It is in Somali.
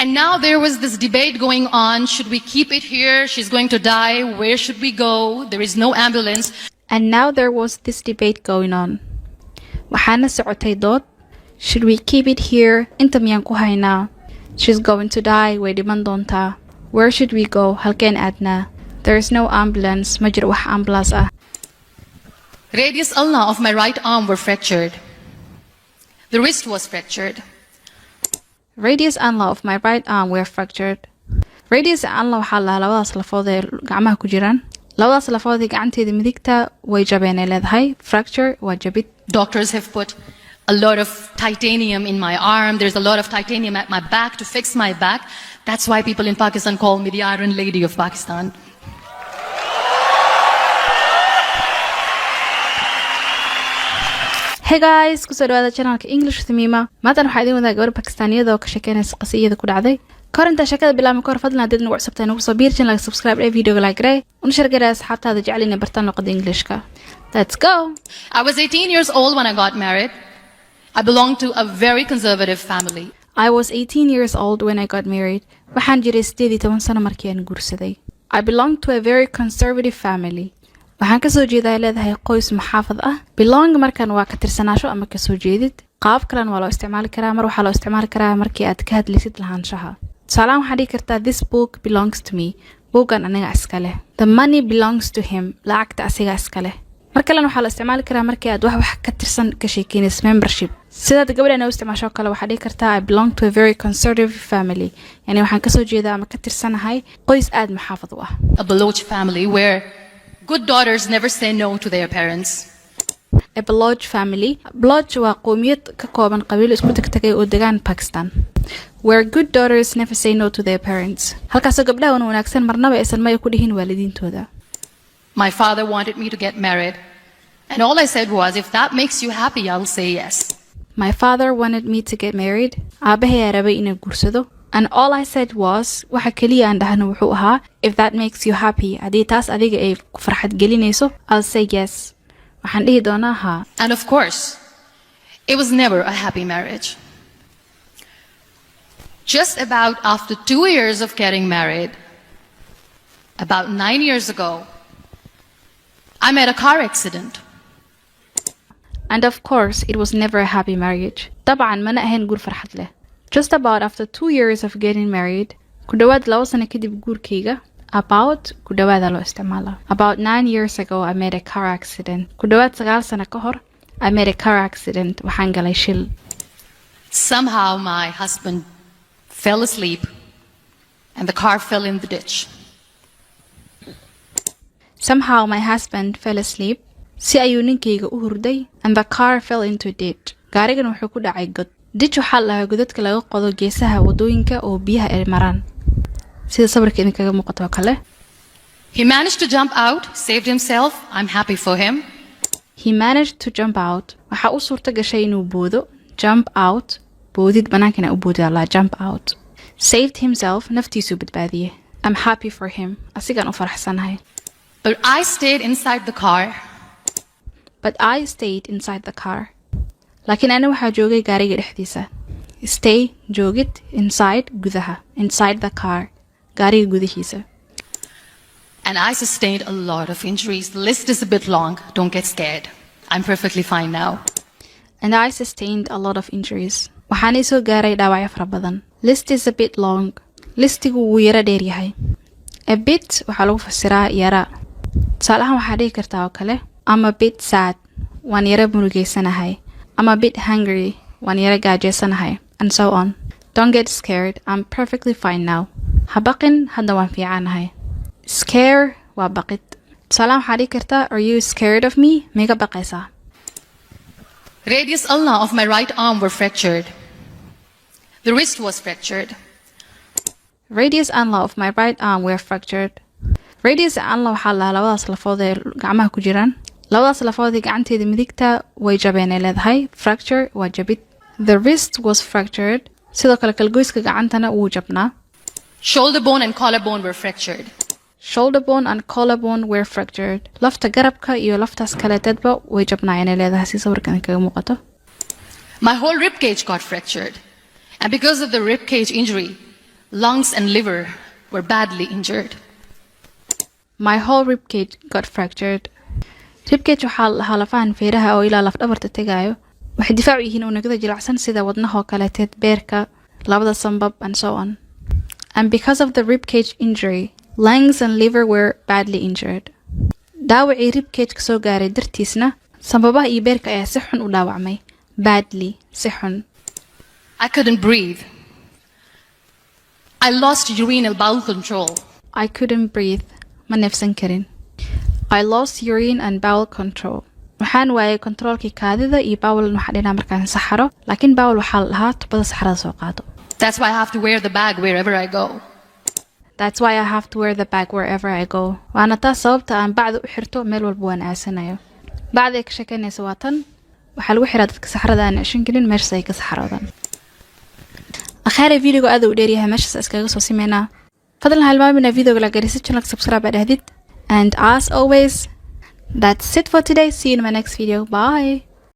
And now there was this debate going on. Should we keep it here? She's going to die. Where should we go? There is no ambulance. And now there was this debate going on. Waxaana socotay dood. Should we keep it here? Inta miyaan ku haynaa? She's going to die. Way dhiman doontaa. Where should we go? Halkeen aadnaa? There is no ambulance. Ma jiro wax ambulance ah. Radius ulna of my right arm were fractured. The wrist was fractured. Radius ulna of my right arm were fractured. Radius ulna waxaa lahaa labadaas lafood ee gacmaha ku jiraan. Labadaas lafood ee gacanteeda midigta way jabeen ay leedahay. Fracture waa jabid. Doctors have put a lot of titanium in my arm. There's a lot of titanium at my back to fix my back. That's why people in Pakistan call me the Iron Lady of Pakistan. Hey guys, kusoo dhawaada channelka English Thamima. Maanta waxaa idin wadaa gabar Pakistaaniyada oo ka sheekeynaysa qasiyada ku dhacday. Kahor intaa sheekada bilaabma kahor, fadlan haddaad nagu cusubtahay nagu soo biir channelka, subscribe ee videoga, like garee, una share garee asxaabtaada jecel inay bartaan luqadda Englishka. Let's go. I was 18 years old when I got married. I belonged to a very conservative family. I was 18 years old when I got married. Waxaan jiray 18 sano markii aan guursaday. I belong to a very conservative family. Waxaan kasoo jeedaa leedahay qoys muxaafad ah. Belong markan waa ka tirsanaasho ama kasoo jeedid. Qaab kalena waa loo isticmaali karaa. Mar waxaa loo isticmaali karaa markii aad ka hadlaysid lahaanshaha. Tusaalahaan waxaa dhihi kartaa, "This book belongs to me." Buuggan aniga iska leh. The money belongs to him. Lacagta asiga iska leh. Mar kalena waxaa la isticmaali karaa markii aad wax ka tirsan ka sheekeynaysa, membership. Sidaad gabadhan u isticmaasho kale, waxaa dhihi kartaa, "I belong to a very conservative family." Yani waxaan kasoo jeedaa ama ka tirsanahay qoys aad muxaafad u ah. A Baloch family where good daughters never say no to their parents. A Baloch family. Baloch waa qowmiyad ka kooban qabiilo isku tagtagay oo degaan Pakistan. Where good daughters never say no to their parents. Halkaasoo gabdhaha wan wanaagsan marnaba aysan maya ku dhihin waalidiintooda. My father wanted me to get married. And all I said was, "If that makes you happy, I'll say yes." My father wanted me to get married. Aabahay ayaa rabay inaan guursado. And all I said was, waxa kaliya aan dhahno wuxuu ahaa, "If that makes you happy," haddii taas adiga ay ku farxad gelinayso, "I'll say yes." Waxaan dhihi doonaa haa. And of course, it was never a happy marriage. Just about after 2 years of getting married, about 9 years ago, I met a car accident. And of course, it was never a happy marriage. Dabcan mana ahayn guur farxad leh. Just about after 2 years of getting married, ku dhowaad 2 sano kadib guurkayga, about ku dhowaada loo isticmaalaa. About 9 years ago, I made a car accident. Ku dhowaad 9 sano ka hor, I made a car accident. Waxaan galay shil. Somehow my husband fell asleep and the car fell in the ditch. Somehow my husband fell asleep. Si ayuu ninkayga u hurday, and the car fell into ditch. Gaarigan wuxuu ku dhacay god. Ditch waxaa la dhahaa godadka laga qodo geesaha wadooyinka oo biyaha ay maraan. Sida sawirka idinkaga muuqato oo kale. He managed to jump out, saved himself. I'm happy for him. He managed to jump out. Waxaa u suurto gashay inuu boodo. Jump out. Boodid banaankana u boodid Allah, jump out. Saved himself, naftiisuu badbaadiyey. I'm happy for him. Asigaan u faraxsanahay. But I stayed inside the car. But I stayed inside the car. Laakiin ana waxaa joogay gaariga dhexdiisa. Stay, joogid, inside, gudaha. Inside the car. Gaariga gudihiisa. And I sustained a lot of injuries. The list is a bit long. Don't get scared. I'm perfectly fine now. And I sustained a lot of injuries. Waxaana i soo gaaray dhaawacyo fara badan. List is a bit long. Listigu wuu yara dheer yahay. A bit waxaa lagu fasiraa yara. Tusaale ahaan waxaa dhihi kartaa oo kale, "I'm a bit sad." Waan yara murugeysanahay. I'm a bit hungry. Waan yara gaajeysanahay. And so on. Don't get scared. I'm perfectly fine now. Ha baqin, hadda waan fiicanahay. Scare waa baqid. Tusaale ahaan waxaa dhihi kartaa, "Are you scared of me?" Miga baqaysaa? Radius ulna of my right arm were fractured. The wrist was fractured. Radius ulna of my right arm were fractured. Radius ulna waxaa la labadaas lafood ee gacmaha ku jiraan. Labadaas lafood ee gacanteeda midigta way jabeen ay leedahay. Fracture waa jabid. The wrist was fractured. Sidoo kale kalgoyska gacantana wuu jabnaa. Shoulder bone and collarbone were fractured. Shoulder bone and collarbone were fractured. Lafta garabka iyo laftaas kaleeteedba way jabnaayeen ay leedahay, si sawirkan kaga muuqato. My whole rib cage got fractured. And because of the rib cage injury, Lungs and liver were badly injured. My whole ribcage got fractured. Ribcage waxaa la dhahaa lafahan feeraha oo ilaa lafdhabarta tegayo. Waxay difaac u yihiin unugyada jilicsan sida wadnahoo kaleeteed, beerka, labada sambab, and so on. And because of the ribcage injury, lungs and liver were badly injured. Dhaawacii ribcage ka soo gaaray dartiisna, sambabaha iyo beerka ayaa si xun u dhaawacmay. Badly, si xun. I couldn't breathe. I lost urine and bowel control. I couldn't breathe. Ma neefsan karin. I lost urine and bowel control. Waxaan waayay kontroolkii kaadida iyo bowel. Waxaa dhinaa markaan saxaro, laakiin bowel waxaa la dhahaa tubada saxarada soo qaado. That's why I have to wear the bag wherever I go. That's why I have to wear the bag wherever I go. Waana taas sababta aan bacda u xirto meel walba waan aasanayo. Bacda ay ka sheekeynaysa waa tan. Waxaa lagu xiraa dadka saxarada aan ceshan karin, meeshas ay ka saxaroodaan. Akhaare, videoga aad u dheeryahay, meeshaas iskaga soo simeynaa. Fadlan ha hilmaamina videoga like garaysid, channelka subscribe aad dhahdid. And as always, that's it for today. See you in my next video. Bye.